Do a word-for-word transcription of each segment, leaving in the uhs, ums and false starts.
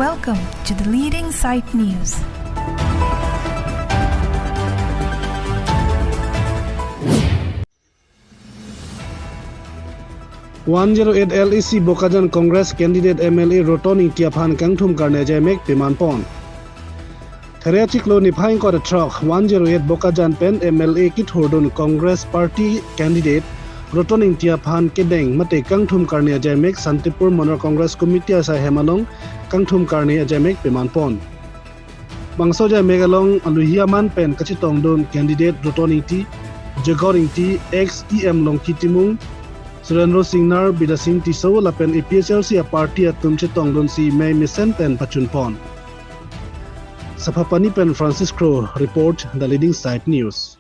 Welcome to the leading site news. One zero eight L A C Bokajan Congress candidate M L A Roton Ingti aphan kangthum karne ajaimek pemanpon. There achiklo niphai ingkoi ra throk one zero eight Bokajan pen M L A kithurdun Congress party candidate Roton Ingti aphan kedeng mate kangthum karne ajaimek Santipur Mandal Congress Committee asai hem along kangthum karne ajaimek pemanpon. Bangso ajaimek along aluhi aman pen kachetongdun candidate Roton Ingti, Jagor Ingti, ex E M Longki Timung, Surendra Singnar, Bidya Sing Tisso lapen A P H L C aparty atum chetongdunsi mei mesen pen pachunpon. Saphapani pen Francis Kro report, The Leading Site News.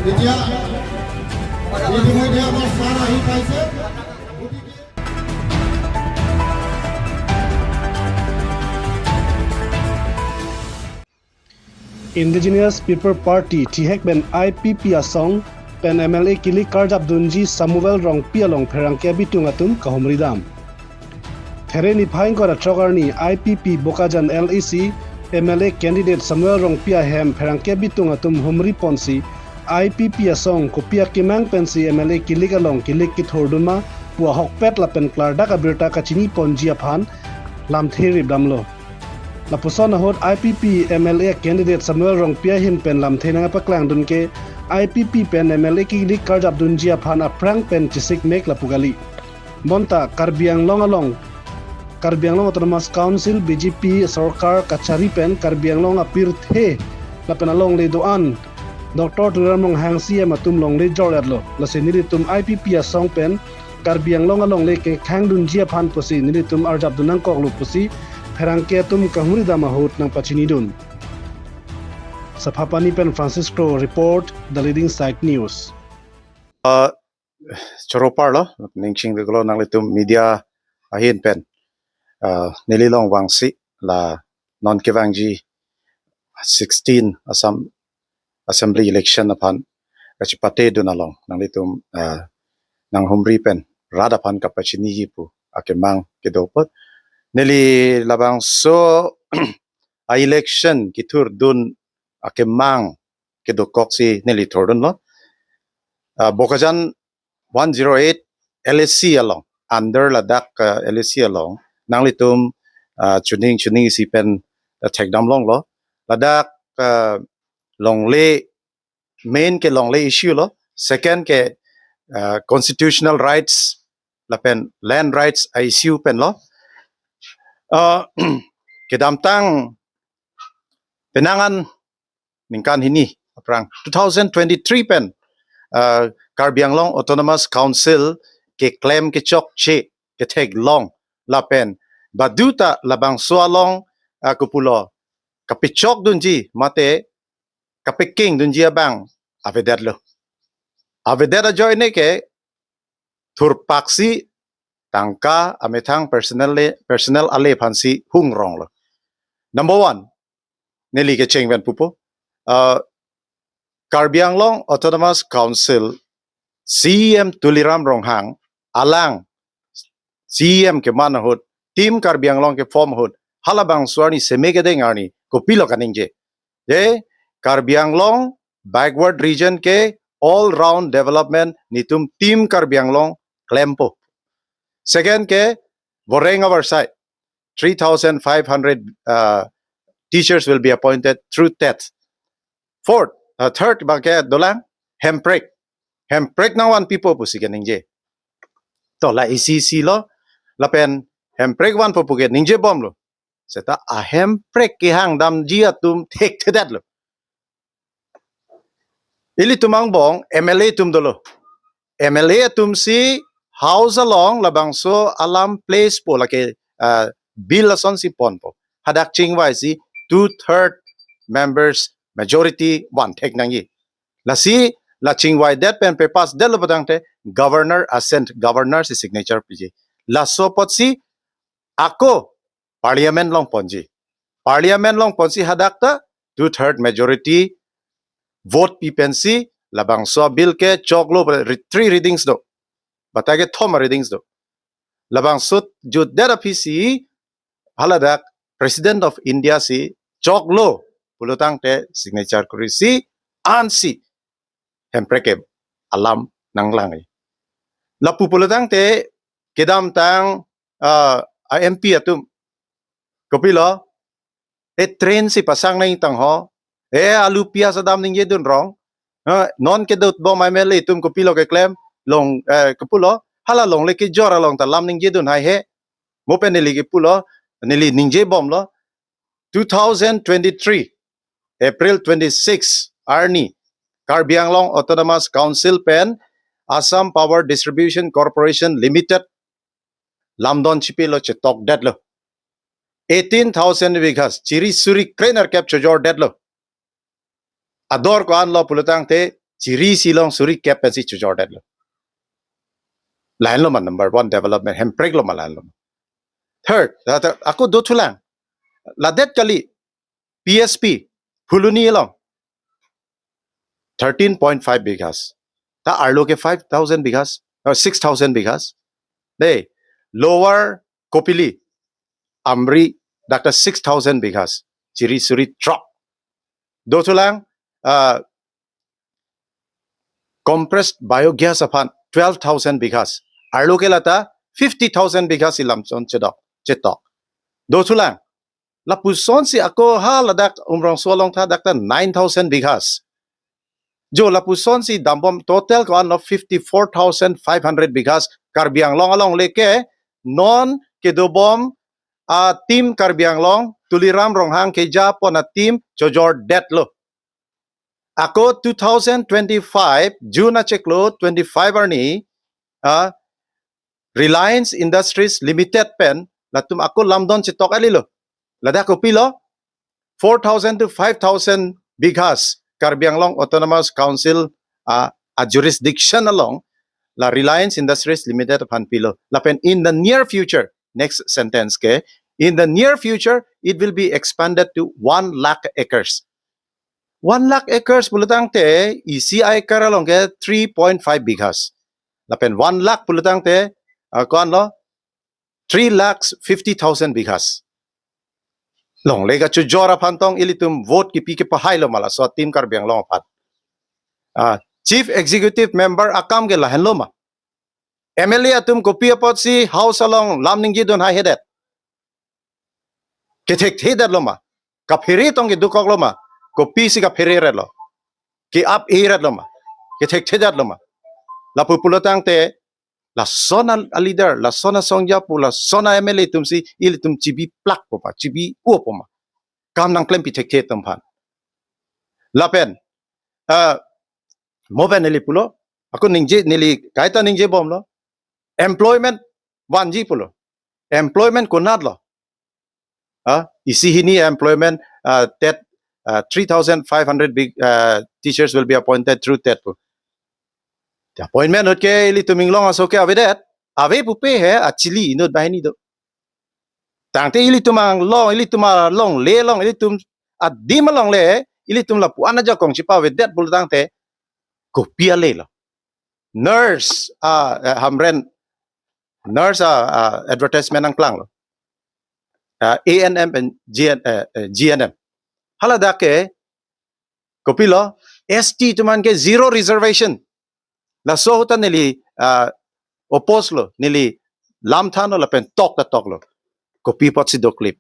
এতিয়া ইতিমধ্যে আমাৰ ছাৰ আহি পাইছে। গতিকে Indigenous People Party, thihek pen I P P asong pen M L A kilik karjapdunji Samuel Rongpi along pherangke abitung atum kahumridam. There niphai ingkoi ra throk arni I P P Bokajan L A C M L A candidate Samuel Rongpi ahem pherangke abitung atum humriponsi I P P asong kopi akemang pensi M L A kilik along kilik kithurdun ma pu ahokpet lapen klardak abirta kachiniponji aphan lamthe ripdamlo. Lapuson ahut I P P M L A candidate Samuel Rongpi ahin pen lamthe nangpaklangdun ke I P P pen M L A kilik karjapdunji aphan aphrang pen chesikmek lapu kali. Bonta Karbi Anglong along, Karbi Anglong Autonomous Council B J P sorkar kachari pen Karbi Anglong apirthe lapen alongle do-an Doctor Tuliram Ronghang C M atum longle jorletlo. Lasi nelitum I P P asong pen Karbi Anglong alongle kekhangdunji aphan pusi nelitum arjapdun nangkoklo pusi pherangke atum kahumridam ahut nangpachinidun. Saphapani pen Francis Kro report, The Leading Site News. Ah, choro parlo, ningsing deglo nanglitum media ahin pen, ah, neli along vangsi la non kevangji sixteen Assam Assembly election aphan kachipatedun along nanglitum, ah, nanghumri pen rat aphan kapachiniji pu akemang kedo apot. Neli labangso a-election kithurdun akemang kedokoksi neli thurdunlo. Ah, Bokajan one zero eight L A C along, under ladak, ah, L A C along, nanglitum, ah, chuning chuning isi pen, ah, thekdam longlo. Ladak, ah, longle, main ke longle issue lo, second ke, ah, constitutional rights lapen land rights a-issue pen lo. Ah, kedamtang penang an ningkan hini aphrang two thousand twenty-three pen, ah, Karbi Anglong Autonomous Council keklem kechokche ketheklong lapen baduta labangso along, ah, kopulo kapechokdunji mate kapekengdunji abang avedetlo. Avedet ajoine ke thurpaksi tangka amethang personal le, personal ale aphansi hungronglo. Number one, neli kecheng pen pupo. Uh, Karbi Anglong Autonomous Council C E M Tuliram Ronghang alang C E M keman ahut, Team Karbi Anglong keform ahut, halabangso arni seme kedeng arni kopilo kaningje? Je, Karbi Anglong backward region ke all round development netum Team Karbi Anglong klempo. Second ke, voreng avarsai, three thousand five hundred uh, teachers will be appointed through TET. Fourth, uh, third abang ke dolang, hemprek. Hemprek nangvanpipo pusi kaningje. To la isi isi lo, lapen hemprek vanpo pu ke ningjebomlo. Seta ahemprek kehang damji atum thekthedetlo. Ilitum angbong M L A atum dolo. M L A atumsi House along labangso alam place po, lake, ah, bill asonsi ponpo. Hadak chingvaisi two third members majority vanthek nangji. Lasi la chingvaidet pen pe-pass detlo putangte Governor assent, Governor si signature piji. Laso apotsi ako Parliament along ponji. Parliament along ponsi hadak ta two third majority vote pi pensi labangso bill ke choklo, re-, three readings do. Batai kethom readings do. Labangso jutdet aphisi haladak President of India si choklo pulotangte signature kurisi ansi hemprek ke alam nanglangji. Lapu pulotangte kedamtang, ah, a M P atum kopilo, e train si pasang nangtang ho, e alu pias adam ningjedun rong, eh, non kedotbom M L A atum kopilo keklem, long, eh, kopulo, hala longle kejor along ta lam ningjedun haihe. Mo pen neli kepulo, neli ningjebomlo, two thousand twenty-three April twenty-six arni Karbi Anglong Autonomous Council pen Assam Power Distribution Corporation Limited lamdon chipilo, chetokdetlo. Eighteen thousand bighas, chiri suri krenerkep chojordetlo. Ador ko-anlo pulotangte chiri isi along suri kep pensi chojordetlo. Lahenlo ma number one development, hemprek lo ma lahenlo ma. Third, ta, ta, ako dothulang. Ladet kali, P S P, Phuloni along, thirteen point five bighas. Ta arlo ke five thousand bighas, or six thousand bighas. Dei, Lower Kopili, Amri, dak ta six thousand bighas. Chiri suri throk. Dothulang, ah, compressed biogas aphan twelve thousand bighas. Arlo ke lata fifty thousand bighas si lamdon chedok, chetok. Dothulang, lapusonsi ako ha ladak Umrongso along tha dak ta nine thousand bighas. Jo lapusonsi dambom, total ko-anlo fifty-four thousand five hundred bighas Karbi Anglong alongle ke non kedobom a Team Karbi Anglong, Tuliram Ronghang kejapon a team chojordetlo. Ako two thousand twenty-five June achiklo twenty-five arni, ah, Reliance Industries Limited pen latum ako lamdon chetok kalilo. Ladak kopilo, four thousand to five thousand bighas Karbi Anglong Autonomous Council, ah, a jurisdiction along la Reliance Industries Limited aphan pilo. Lapen in the near future, next sentence ke, in the near future, it will be expanded to one lakh acres. One lakh acres pulotangte isi a-acre along ke three point five bighas. Lapen one lakh pulotangte, ah, ko-anlo, three lakhs fifty thousand bighas. Longle kachojor aphan tong ilitum vote kipi kepahailo ma laso Team Karbi Anglong aphan? Ah, Chief Executive Member akam ke lahenlo ma? M L A atum kopi apotsi House along lam ningjedun haihedet? Kethekthedetlo ma? Kaphere tong kedokoklo ma? Kopisi kaphereretlo? Ke-ap-eretlo ma? Kethekthedetlo ma? Lapu pulotangte lason a, a leader, lason asongjapo, lason a M L A atumsi ilitum chibi plakpo ma, chibi-opo ma? Kam nangklempi thekthe atum aphan. Lapen, ah, mo pen neli pulo, ako ningje, neli kaita ningjebomlo, employment vanji pulo. Employment konatlo? Ah, isi hini employment, ah, TET, ah, three thousand five hundred big, ah, teachers will be appointed through TET pu. Appointment ahut ke ilitum inglong aso ke avedet. Ave pupe he achili inut banghini do. Tangte ilitum anglong, ilitum alongle along, ilitum adim alongle, ilitum lapu-an ajakong chipavedet pulo tangte kopi ale lo. Nurse, ah, eh, Hamren, nurse, ah, ah, advertisement nangklanglo. Ah, A N M and G N, eh, eh, G N M. Hala dak ke, kopilo, S T atum an ke zero reservation. Laso ahut ta neli, ah, oppose lo, neli lam thanlo lapen tok ta toklo. Kopi apotsi doklip.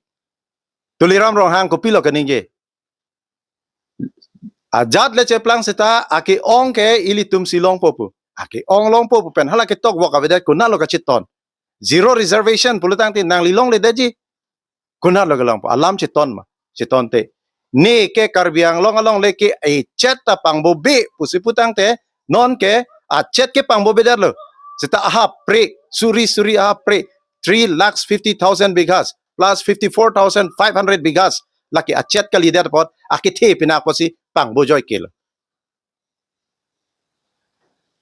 Tuliram Ronghang kopilo kaningje. Ajat le cheplang seta ake-ong ke ilitum si longpo pu. Ake-ong longpo pu pen hala ketok vok avedet konatlo kachiton. Zero reservation pulo tangte nangli longledetji. Konatlo kelongpo. Alam chiton ma. Chiton te. Ne ke Karbi Anglong alongle ke achet ta pangbobe pusi pu tangte non ke achet ke pangbobedet lo. Seta ahap pre, suri suri ahap pre, three lakhs fifty thousand bighas plus fifty-four thousand five hundred bighas. Lake achet kalidet apot, akethe pinak apotsi pangbojoike lo.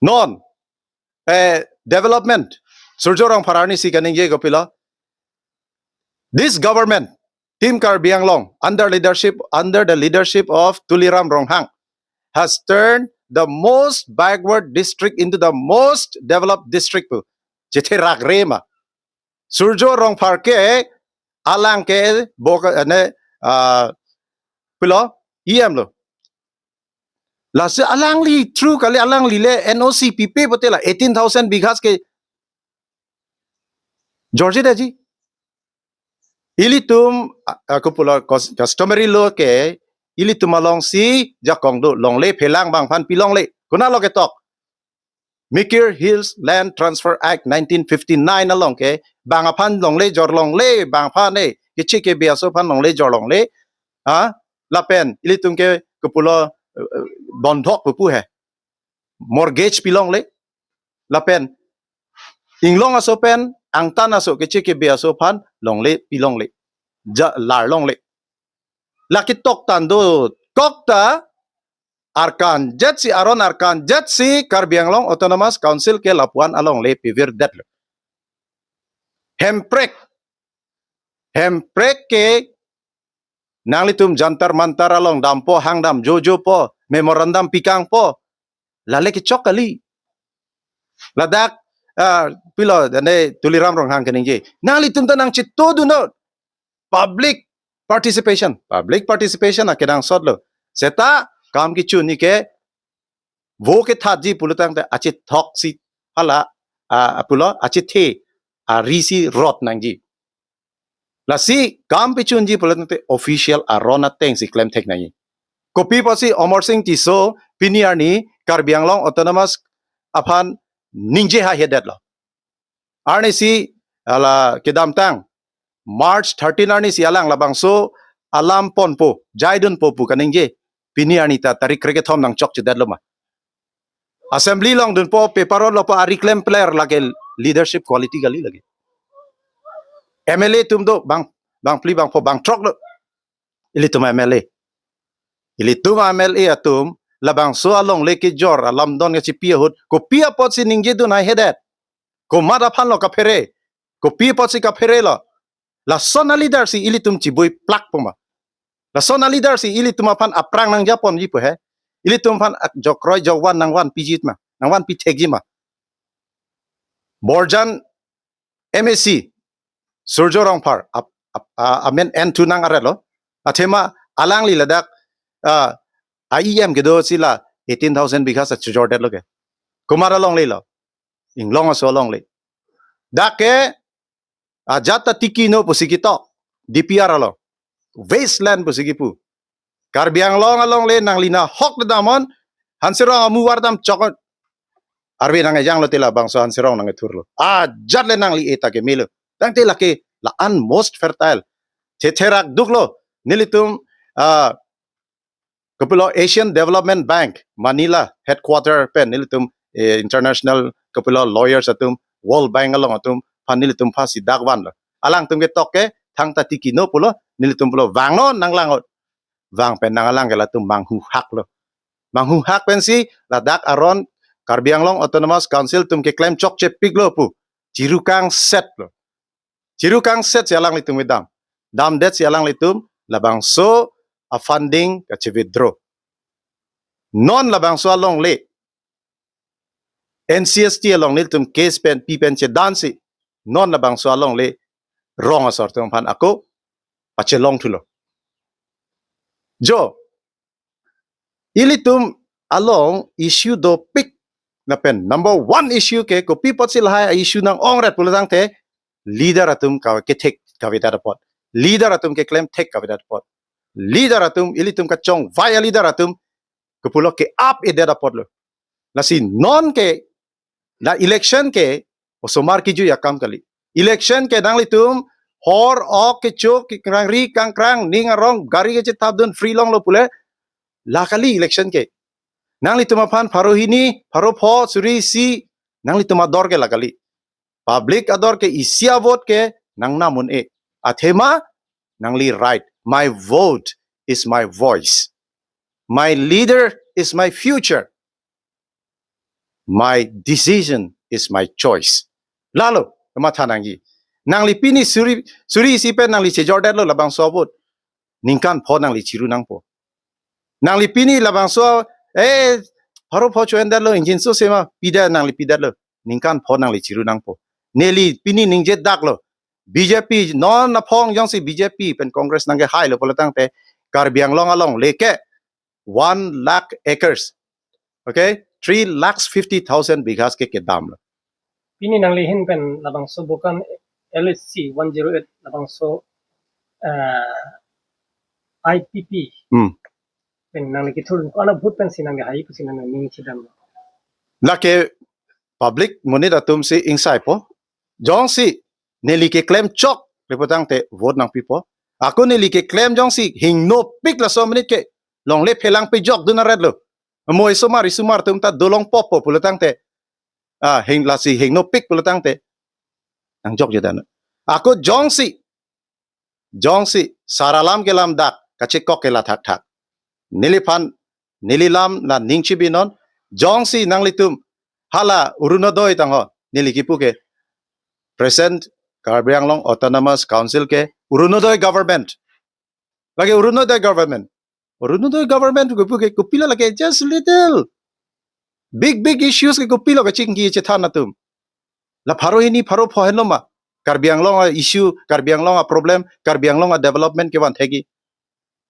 Non, eh, development. Surjya Rongphar arni si kaningje kopilo. This government, Team Karbi Anglong, under leadership, under the leadership of Tuliram Ronghang, has turned the most backward district into the most developed district pu. Chetherak re ma. Surjya Rongphar ke alang ke bok, eh, ne, ah, pilo, E M lo. Lasi alangli true kali, alangli le N O C pipe pote la eighteen thousand bighas ke jorji daji. Ilitum, ah, ah, kopilo cus-, customary law ke ilitum alongsi jakong do longle phelang bang aphan pilongle. Konatlo ketok. Mikir Hills Land Transfer Act nineteen fifty-nine along ke bang aphan longle jor longle bang aphan e, keche kebe aso aphan longle jor longle. Ha? Lapen ilitum ke kopilo, eh, eh, bondhok pupu he. Mortgage pilongle. Lapen inglong aso pen angtan aso keche kebe aso aphan longle pilongle. Ja lar longle. Lake tok tando kok ta arkan jet si, aron arkan jet si Karbi Anglong Autonomous Council ke lapu-an alongle pivirdetlo. Hemprek. Hemprek ke nanglitum Jantar Mantar along dampo, hangdam jojopo, memorandum pikangpo. Lale kechok kali. Ladak, ah, pilo, ane Tuliram Ronghang kaningje. Nanglitum ta nangchitodun non. Public participation. Public participation akenangsot lo. Seta kam kechun ni ke vo kethatji pulo tangte achithok si hala, ah, pulo, achithe, ah, risi rot nangji. Lasi kam pichunji pulo tangte official aron ateng si klem thek nangji. Kopi apotsi Amarsing Tisso pini arni Karbi Anglong Autonomous aphan ningje haihedetlo. Arnisi hala kedamtang March thirteen arnisi alang labangso alam ponpo, jaidunpo pu kaningje. Pini arni ta tarik krekethom nangchokchedetlo ma. Assembly along dunpo, paper rotlo pu ari klempler, lake leadership quality kali lake. M L A atum do bang, bangphli bangpho bangthrok do. Ilitum M L A. Ilitum M L A atum labangso alongle kejor alamdon kachipi ahut kopi apotsi ningjedun haihedet. Komat aphanlo kaphere. Kopi apotsi kapherelo. Lason aleader si ilitum chibuiplakpo ma. Lason aleader si ilitum aphan aphrang nangjaponji pu he. Ilitum aphan ak jokroi jokvan nangvanpiji ma. Nangvanpi thekji ma. Borjan M A C, Surjya Rongphar, ap, ap, a, amen enthu nang-arelo. Athema alangli ladak, a, a E M kedo si la eighteen thousand bighas achojordetlo ke. Komat alonglelo. Inglong aso alongle. Dak ke, ajat ta tikino pusi ketok. D P R along. Wasteland pusi kepu. Karbi Anglong alongle nangli nahok damnon, Hanserong amu vardam chokot. Arve nangkejanglo te labangso Hanserong nangkethurlo. Ajat le nangli eta kemelo. Tangte lake la-an most fertile. Thetherak duklo. Nelitum, ah, kopilo Asian Development Bank, Manila headquarter pen nelitum, eh, international kopilo lawyers atum, World Bank along atum aphan nelitum aphansi dak vanlo. Alangtum ketok ke thangta tikino pulo, nelitum pulo vangnon nanglang ahut. Vang pen nanglang ke latum manghuhaklo. Manghuhak pensi ladak aron Karbi Anglong Autonomous Council atum keklem chokche piklo pu. Chiru kangsetlo. Chiru kangset si alanglitum kedam. Damdet si alanglitum labangso a-funding kachi-withdraw. Non labangso alongle N C S T along nelitum case pen pi pen chedan si non labangso alongle rong asor atum aphan ako pachelong thulo. Jo, ilitum along issue dopik lapen number one issue ke kopi apotsi lahai issue nang-ongret pulo tangte leader atum ka kethek kavedet apot. Leader atum keklem thek kavedet apot. Leader atum, ilitum kachongvai a-leader atum kepulo ke-ap-edet apotlo. Lasi non ke la election ke osomar kejui akam kali. Election ke nanglitum hor ok kecho kekrang ri kangkrang ning arong gari kechethapdun free longlo pule la kali election ke. Nanglitum aphan pharo hini, pharo pho, suri isi, nanglitum ador ke la kali. Public ador ke isi a-vote ke nangnam un-e. Athema nangli right. My vote is my voice. My leader is my future. My decision is my choice. Lalo, kamatha nangji. Nangli pini suri, suri isi pen nangli chejordetlo labangso a-vote. Ningkan pho nangli chiru nangpo. Nangli pini labangso, eh, pharo pho cho-endetlo, ingjinso sema, pidet nangli pidetlo. Ningkan pho nangli chiru nangpo. Neli pini ningje daklo. B J P, non aphong jongsi B J P pen Congress nangkehailo pulo tangte, Karbi Anglong alongle ke one lakh acres. Okay? Three lakhs fifty thousand bighas ke kedamlo. Pini nangli ahin pen labangso bukan L S C one zero eight labangso, eh, I P P. Hmm. Pen nangli kethur ko-an a-vote pensi nangkehai pusi nangning chedam. Lake public monit atum si ingsaipo. Jongsi neli keklem chokle pulo tangte vote nangpipo. Ako neli keklem jongsi hingnopik laso minute ke longle phelang pejokdun aretlo. Mo isomar isomar atum ta dolong poppo pulo tangte. Ah, hing lasi hingnopik pulo tangte. Nangjokjedan. Ako jongsi, jongsi sar alam kelam dak kachekok ke la thakthak. Neliphan, neli lam la ning chibinon. Jongsi nanglitum hala Orunodoi tangho, neli kipu ke present Karbi Anglong Autonomous Council ke Orunodoi government. Lake Orunodoi government. Orunodoi government ke pu ke kopilo lake just little. Big, big issues ke kopilo kachingki chethan atum. La pharo hini pharo pho henlo ma. Karbi Anglong a-issue, Karbi Anglong a-problem, Karbi Anglong a-development kevan thekji.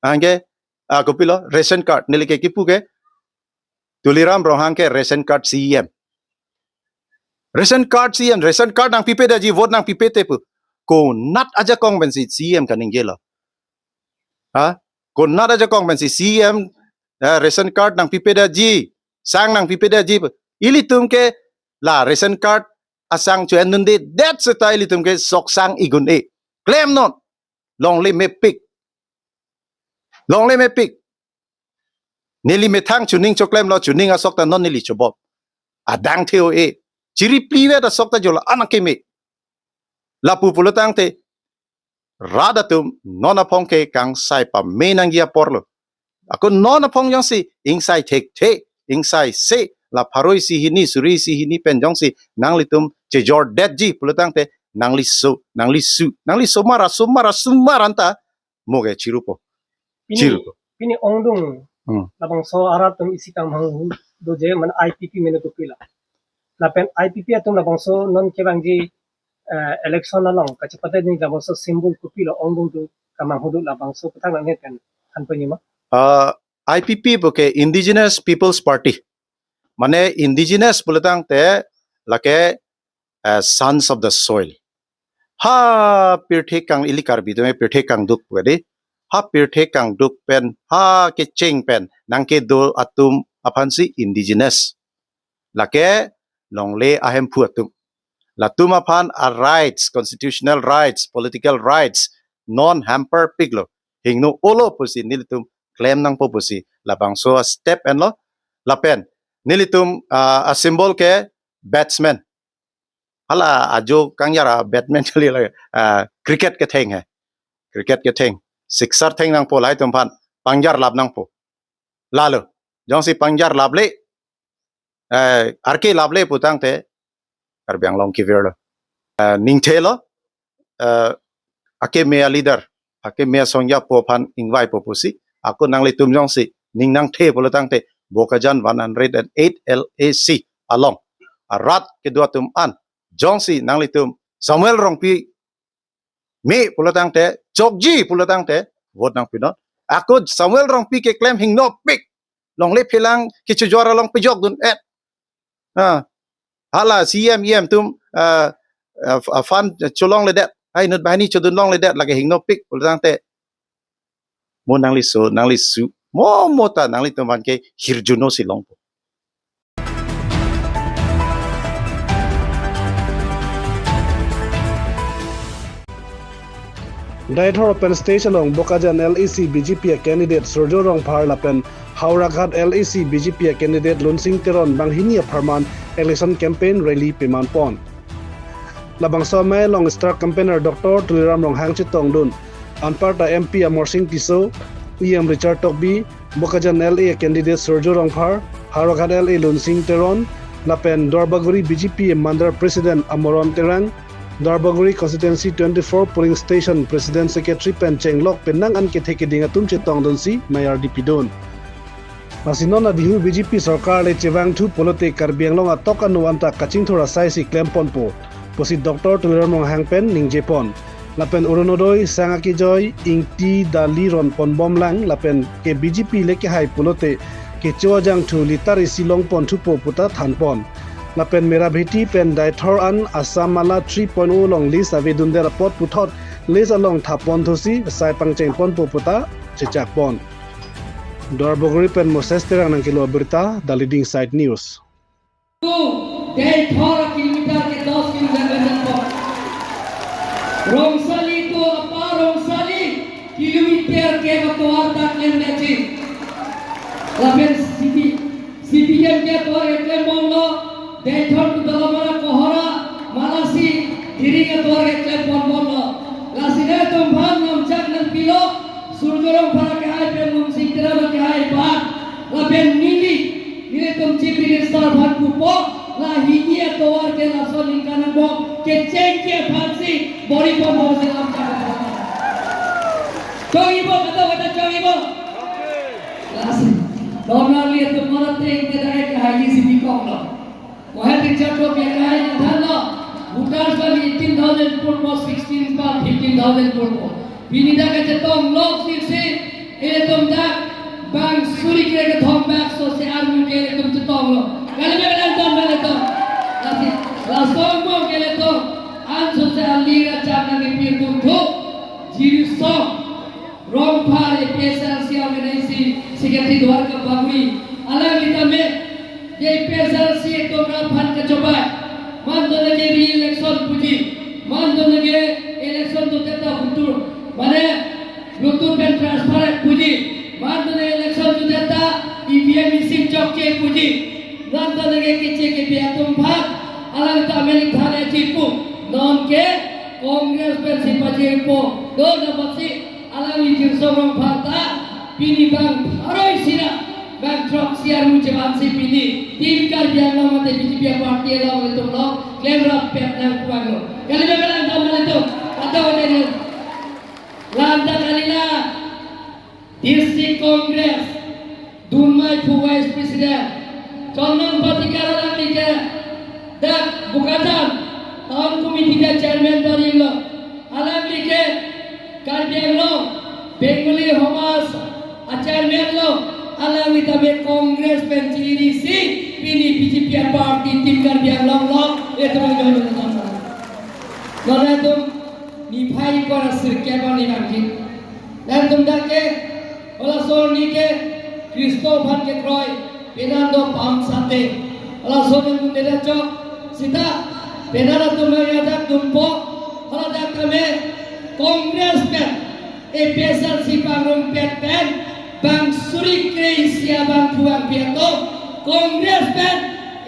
Anke, ah, kopilo, ration card, neli ke kipu ke, Tuliram Ronghang ke ration card C E M. Ration card C E M, ration card nangpipedetji, vote nangpipete pu. Konat ajakong pensi C E M kaningjelo. Ha? Konat ajakong pensi C E M, eh, ration card nangpipedetji, sang nangpipedetji pu. Ilitum ke la ration card asang cho-endundedet seta ilitum ke sok sang igun-e. Klemnon. Longle mepik. Longle mepik. Neli methang chuning choklemlo, chuning asok ta non neli chobom. Adang theo e. Chiri plivet asok ta jolo anak keme. Lapu pulo tangte rat atum non aphong ke kangsai pame nangji aporlo. Ako non aphong jongsi ingsai thekthe, ingsai se, la pharo isi hini, suri isi hini pen jongsi nanglitum chejordetji pulo tangte nangli so, nangli su, nangli somar, asomar, asomar anta mo ke chirupo. Pini, chirupo. Pini ongdung, hmm, labangso arat atum isi kemanghu doji mane I P P mane kopilo. Lapen I P P atum labangso non kevangji, eh, election along kachepatedetji labangso symbol kopilo ongdung atum kemanghu do labangso kethang nang pen thanponji ma? Ah, I P P pu ke Indigenous People's Party. Mane indigenous pulo tangte lake, eh, sons of the soil. Ha pirthe kang, ili Karbi atum pirthe kangduk pu ke dei. Ha pirthe kangduk pen, ha kecheng pen nangkedo atum aphansi indigenous. Lake longle ahemphu atum. Latum aphan a-rights, constitutional rights, political rights non hamper piklo. Hingno-olo pusi nelitum klem nangpo pusi labangso a-step enlo. Lapen nelitum, ah, a-symbol ke batsman. Hala ajo kangjara batsman kali la, ah, cricket ketheng he. Cricket ketheng. Sixer theng nangpo lahai atum aphan. Pangjarlap nangpo. Lalo. Jongsi pangjarlaple, eh, arke laple putangte Karbi Anglong kevirlo. Eh, ningthelo, eh, akeme aleader, akeme asongja po aphan ingvaipo pusi, ako nanglitum jongsi ning nangthe pulotangte Bokajan one hundred and eight L A C along arat kedo atum an jongsi nanglitum Samuel Rongpi me pulotangte, chokji pulotangte vote nangpinon. Ako Samuel Rongpi keklem hingnopik, longle phelang kechojor along pejokdun-et. Ah, hala C E M, E M atum, ah, ah, fund cholongledet, hai inut banghini chodunlongledet, lake hingnopik pulotangte mo nangliso, nanglisu, mo mo ta nanglitum aphan ke hirjuno si longpo. Deithor pen stage along Bokajan L A C B J P a candidate Surjo Rongphar lapen Howraghat L A C B J P a candidate Lunsing Teron banghini apharman election campaign rally pemanpon. Labangso amei along star campaigner Doctor Tuliram Ronghang chetongdun, anparta M P Amarsing Tisso, E M Richard Tokbi, Bokajan L A candidate Surjo Rongphar, Howraghat L A Lunsing Teron, lapen Duarbagori B J P Mandal President Amoron Terang, Duarbagori Constituency twenty-four Polling Station President Secretary pen chenglok penang an kethe keding atum chetongdunsi mayar dipidun. Lasi non adihu B J P sorkar le chevangthu pulote Karbi Anglong atok anu anta kachingthur asai si klemponpo pusi Doctor Tuliram Ronghang pen ningjepon. Lapen Orunodoi, sang akejoi, ingti, dali ronponbomlang lapen ke B J P le kehai pulote kecho ajangthu litar isi longponthupo puta thanpon. Lapen Merabheti pen Deithor an Assam Mala three point oh along list avedunde apot puthot list along thaponthusi sai pangchengponpo puta chechakpon. Duarbagori pen Moses Terang nangkelo abirta, The Leading Side News. Deithor kilometer ke dos kilometer nangpo. Rongsali to apa Rongsali kilometer ke batuar tak yang daji. Lapen C P, C P M ke atuar ke klembomlo, Deithor to Dalamara Kohora, Malasi, Diring atuar ke klembomlo. Lasi netum aphan namchak nangpilo, Surjo Rongphar kehai pen Lunsing Teron kehai aphan. Lapen neli, nelitum Chief Minister aphan pupo, la hini atovar ke laso ningkan angbong kechengji aphansi bor-i ponbomsi lam chak. Chongjipo, kato kata chongjipo. Lasi, donor litum mara teng te dai ke haji si bikong lo. Mohet Richard Tokbi kehai nangthanlo. Voters bang eighteen thousand purpo, sixteen pa fifteen thousand purpo. Pini dak kachetong lok siksi, ilitum dak bang suri kre kethom bak so se armu ke ilitum chetonglo. Kali me kelang ton bang ilitum. Lasi, laso angbong ke ilitum an so se alir acham nangkepir tum thu. Jirisong Rongphar A P H L C organizing secretary Dwarka Bagui. Alanglitame, je A P H L C atum aphan kachobai. Manto neke re-election puji. Manto neke election to teta hutur. Mane, lutur pen transparent puji. Manto neke election to teta E V M machine chokche puji. Manto neke keche kebi atum aphan. Alanglitame ning thane chipu. Non ke Congress pensi pajipo. Do na basi. Alangli Jirsong Rongphar ta pini bang aroi sina bang throksi armu chevansi pini Team Karbi Anglong mate B J P party along ilitum lo klemrap pet nangpuanglo. Kali me kelang ton bang ilitum. Kata wajah ni. Lanta kalila District Congress Dunmai phu Vice President, Chandan Patikar alangli ke dak Bokajan Town Committee ke Chairman barim lo, alangli ke Karbi Anglong Bengali Homas a Chairman lo, alanglitame Congress pen chirisi pini B J P party Team Karbi Anglong lo, etum join lo. Nona tum niphai kora sirke ba ni nangji. Nangtum dak ke, halaso arni ke, Khristo aphan kekroi, penan do pam sate. Halaso nangtum deda chok, sita, penan atum nang yadak dunpo, hala dak tame, Congress pen, A P H L C pangrumpet pen, bang suri kre isi abangphu bangphi atum, Congress pen,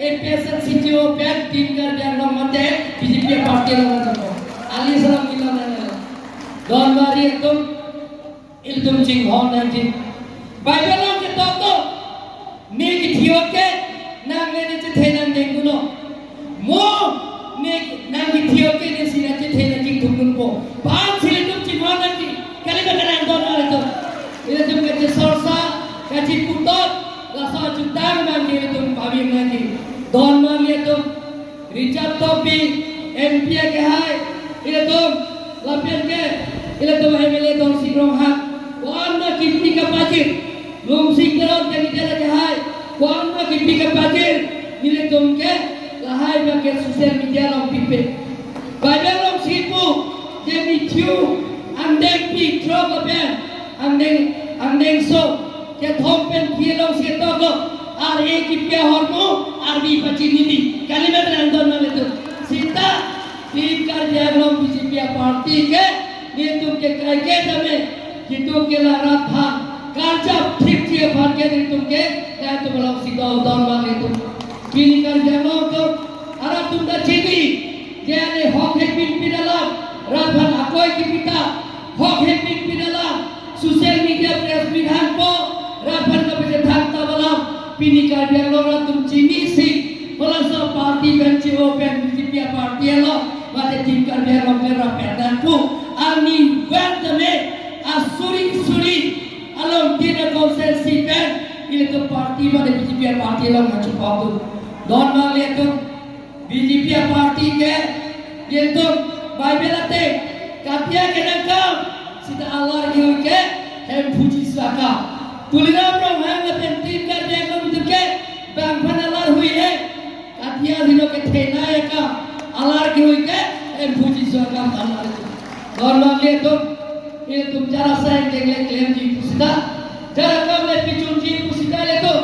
A P H L C chio pen, Team Karbi Anglong mate, B J P party along dunpo. Ali salam kita nang. Donbari atum, ilitum chinghon nangji. Bible along ketok do. Ne kethiot ke, nang ne ne Nang dengkuno. Mo ne nang video ke ne sina chethe nangchingthum dunpo. Pan si ilitum chinghon nangji. Kali ba kanang don ilitum. Ilitum kachesorsa, kachiputot, laso ajutang nangji ilitum pavir nangji. Don nangji ilitum. Richard Tokbi, M P akehai, ilitum, lapen ke, ilitum M L A Dorsing Ronghang, ko-an ma kipi kapajir, Lumsing Teron candidate akehai, ko-an ma kipi kapajir, nelitum ke, lahai abang ke social media along pipe. Bible alongsi pu, je Matthew, angdengpi throk lapen, angdeng, angdengso, kethom pen phli alongsi toklo, ar-e kipi ahormu, arbi pachinini, kali ma kanang don nangji ilitum. Sita, Team Karbi Anglong B J P aparty ke, nelitum ke kaike tame, nelitum ke la rat aphan, karjap thipji aphan ke nelitum ke, nelitum alongsi do don nangji ilitum. Pini Karbi Anglong atum, arat atum ta chini, je ane hok hepin pin alam, rat aphan akoi kipi ta, hok hepin pin alam, social media press meet hangpo, rat aphan kapachethang ta alam, pini Karbi Anglong arat atum chinisi, halaso aparty pen chi-o pen B J P aparty along, mate Team Karbi Anglong pen rapet nangpo, arni pen tame, asuri suri, along tina constituency pen, ilitum aparty mate B J P aparty along nangchepok dun. Don nangji ilitum, B J P aparty ke, ilitum Bible ateng, katia kenangkam, sita alar ke-oi ke, Hemphu Jisu akam. Tuliram Ronghang lapen Team Karbi Anglong atum ke, bang aphan alar hui he, katia dino kethenei akam, alar ke-oi ke, Hemphu Jisu akam alar. Don nangji ilitum, ilitum jara sai kekle klemji pusita, jara kam le pichunji pusita ilitum,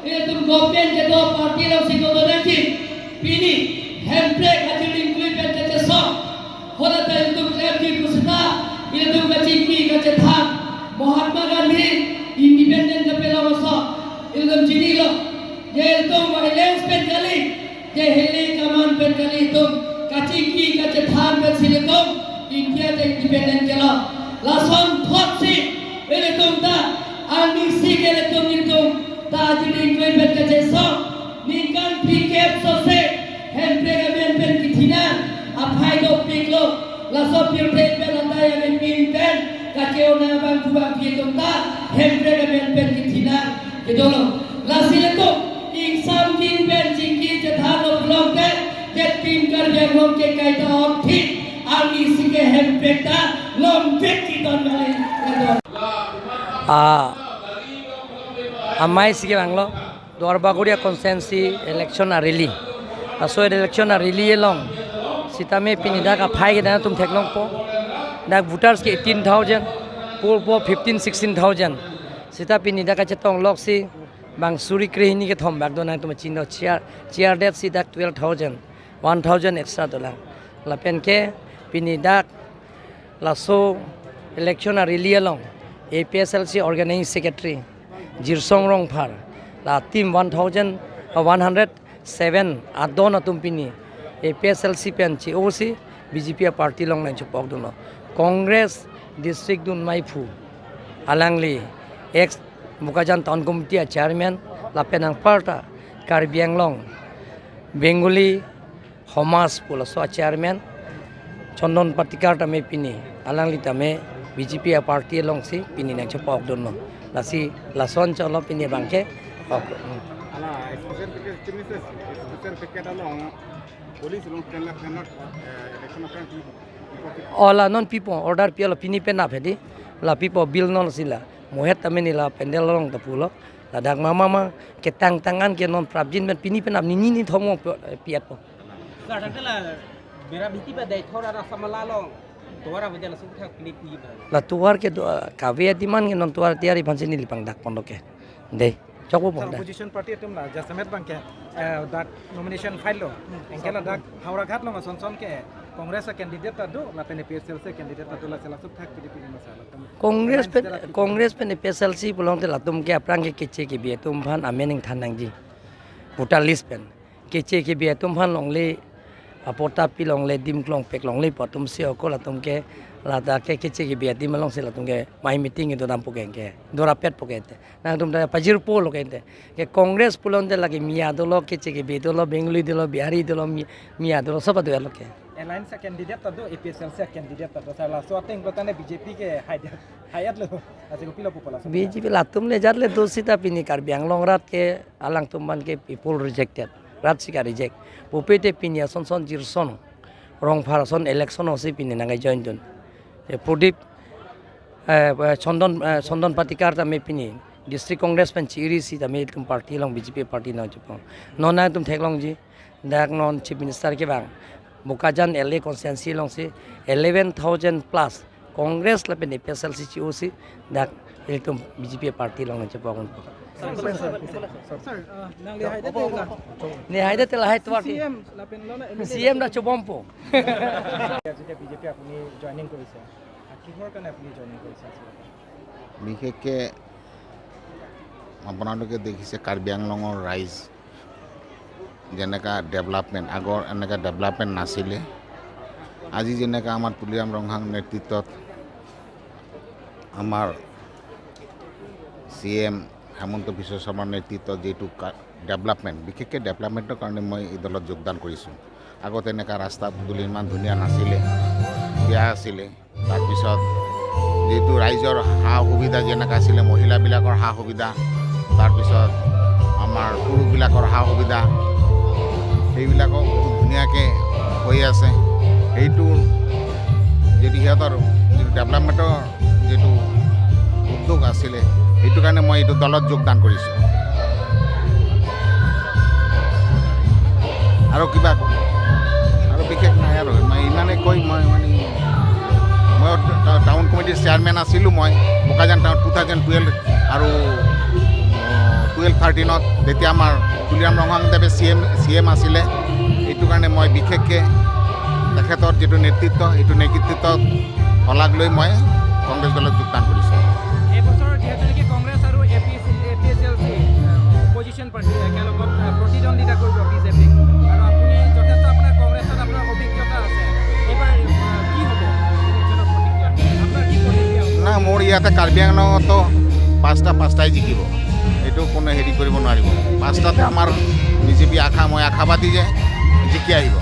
ilitum government kedo, party alongsi kedo nangji, pini, Hemprek ajir ingkoi pen kachesong. Hala ta ilitum klemji pusita, ilitum kachingki kachethan. Mahatma Gandhi independent kapelong ason. Ilitum chinilo. Je ilitum violence pen kali. Je heli kaman pen kali ilitum. Kachingki kachethan pensi ilitum India ta independent kelo. Lason thotsi ilitum ta. Anisi ke ilitum ilitum ta ajir ingkoi pen kachesong. Ningkan phlikep sose, Hemprek amen pen kithi nang, aphai dopiklo, laso pirthe pen atai amen pin pen, kacheo nang abang kubang pi atum ta, Hemprek amen pen kithi nang, kedolo. Lasi ilitum, ingsam king pen chingki chethanlo pulote, je Team Karbi Anglong ke kaita on thik, arnisi ke Hemprek ta, longpek kiton mali, kedolo. Ah, amei si kevanglo. Duarbagori a-constituency election a-rally. Laso election a-rally along sitame pini dak aphai kedam atum theklongpo. Dak voters ke eighteen thousand, poll po fifteen, sixteen thousand. Sita pini dak kachetong loksi bang suri krehini kethom bak do nangtum chingno, chair, chair det si dak twelve thousand, one thousand extra dolang. Lapen ke pini dak laso election a-rally along A P H L C organizing secretary Jirsong Rongphar, la team one thousand, uh, one hundred seven adon atum pini A P H L C pen chi-osi B J P a-party along nangchepok dunlo. Congress district dun maiphu alangli ex Bokajan Town Committee a-chairman lapen anparta Karbi Anglong Bengali Hamas pu laso a-chairman Chandan Patikar tame pini, alangli tame B J P a-party alongsi pini nangchepok dunlo. Lasi lason cholo pini abangke. Ok. Ala, special ticket, chini se, special ticket along, police along ten lakh, ten lakh, eh, election aphrang pi-, pi-, pi-, Ola non pipo, order pi alo pini penap hedi. La pipo bill non sila. Mohet tame neli la pandal along ta pulo. Ladak mama ma ketang tangan ke non prapjin pen pini penap nini nithom pi-, piat po. Sir, tangte la bera B J P dai thora ra samala long. Tovar avedal asuk thak klik ni ba. La tovar ke do, kave a-demand ke non tovar tiari phansi neli pangdak ponlo ke. Dei, chokpo. Sir, pon da. Opposition party atum la jasemet abangke, eh, dak nomination file lo. Anke ladak Howraghat along ason son ke Congress a-candidate ta do, lapen A P H L C candidate ta do, la sela asuk thak klik ni masa la. Congress pen, Congress pen A P H L C pulote latum ke aphrang ke keche kebi atum aphan amen ingthan nangji. Voter list pen. Keche kebi atum aphan longle, apota pi longle, dim klong pek longle pu atum si oko latum ke Lata ke keche kebi adim alongsi latum ke mai meeting itu dampo ke, ke dorapet po ke te. Nangtum ta pajirpo lo ke te. Ke Congress pulote lake miya dolo, keche kebi dolo, Bengali dolo, Bihari dolo, mi-, miya dolo, sob adu lo ke. Alliance candidate ta do, A P H L C candidate ta do, sir, laso ateng pulote B J P ke haidet, haidet lo. Aji kopilo pupo laso. B J P latum le jat le do sita pini Karbi Anglong rat ke alangtum aphan ke people rejected. Rat si ka reject. Pupe te pini ason son jirson. Rongphar ason election osi pini nangke join dun. E Pradip, eh, eh, Chondon, eh, Chondon Patikar tame pini District Congress pen chiri si tame itum party along B J P party along chepon. Non nangtum theklongji. Dak non Chief Minister kevang Bokajan L A constituency alongsi eleven thousand plus Congress lapen A P H L C chi-o si dak itum B J P party along nangchepon. Sir, uh, nang le haide te la. Ne haide te la hai tuar ti. C M lapen lo na M L A. C M ta chobompo. Aji B J P apuni joining korise. Kiho'r karone apuni joining korise? বিশেষকৈ আপোনালোকে দেখিছে কাৰ্বি আংলঙৰ ৰাইজ যেনেকা ডেভেলপমেণ্ট, আগৰ এনেকা ডেভেলপমেণ্ট নাছিলে। আজি যেনেকা আমাৰ তুলিৰাম ৰংহাং নেতৃত্বত আমাৰ চি এম হিমন্ত বিশ্ব শৰ্মাৰ নেতৃত্বত যিটো কা-, ডেভেলপমেণ্ট, বিশেষকৈ ডেভেলপমেণ্টৰ কাৰণে মই এই দলত যোগদান কৰিছোঁ। আগতে এনেকা ৰাস্তা পদূলি ইমান ধুনীয়া নাছিলে, বেয়া আছিলে। তাৰপিছত যিটো ৰাইজৰ সা সুবিধা যেনেকা আছিলে, মহিলাবিলাকৰ সা সুবিধা, তাৰপিছত আমাৰ পুৰুষবিলাকৰ সা সুবিধা, সেইবিলাকো বহুত ধুনীয়াকৈ হৈ আছে। সেইটো যদি সিহঁতৰ যিটো ডেভেলপমেণ্টৰ যিটো উদ্যোগ আছিলে, সেইটো কাৰণে মই এইটো দলত যোগদান কৰিছোঁ। আৰু কিবা, আৰু বিশেষ নাই আৰু, মই ইমানে কৈ মই মানে, মই টা-, টাউন কমিটিৰ চেয়াৰমেন আছিলোঁ মই Bokajan town two thousand twelve আৰু টুৱেলভ থাৰ্টিনত, যেতিয়া আমাৰ তুলিৰাম ৰংহাং দেৱে চি এম, চি এম আছিলে। এইটো কাৰণে মই বিশেষকৈ তেখেতৰ যিটো নেতৃত্ব, সেইটো নেতৃত্বত শলাগ লৈ মই কংগ্ৰেছ দলত যোগদান কৰিছোঁ। এইবছৰ যিহেতু নেকি কংগ্ৰেছ আৰু A P C, A P H L C, আহ, অপজিশ্যন পাৰ্টি একেলগত, আহ, প্ৰতিদ্বন্দ্বিতা কৰিব বি জে পিক। আৰু আপুনি যথেষ্ট আপোনাৰ কংগ্ৰেছত আপোনাৰ অভিজ্ঞতা আছে। এইবাৰ, আহ, কি হ'ব ইলেকশ্যনৰ প্ৰতিক্ৰিয়া? আপোনাৰ কি প্ৰতিক্ৰিয়া হ'ব? না, মোৰ ইয়াতে কাৰ্বি আংলঙতো পাঁচটা, পাঁচটাই জিকিব। এইটো কোনো হেৰি কৰিব নোৱাৰিব। পাঁচটাতে আমাৰ বি জে পি আশা, মই আশাবাদী যে জিকি আহিব।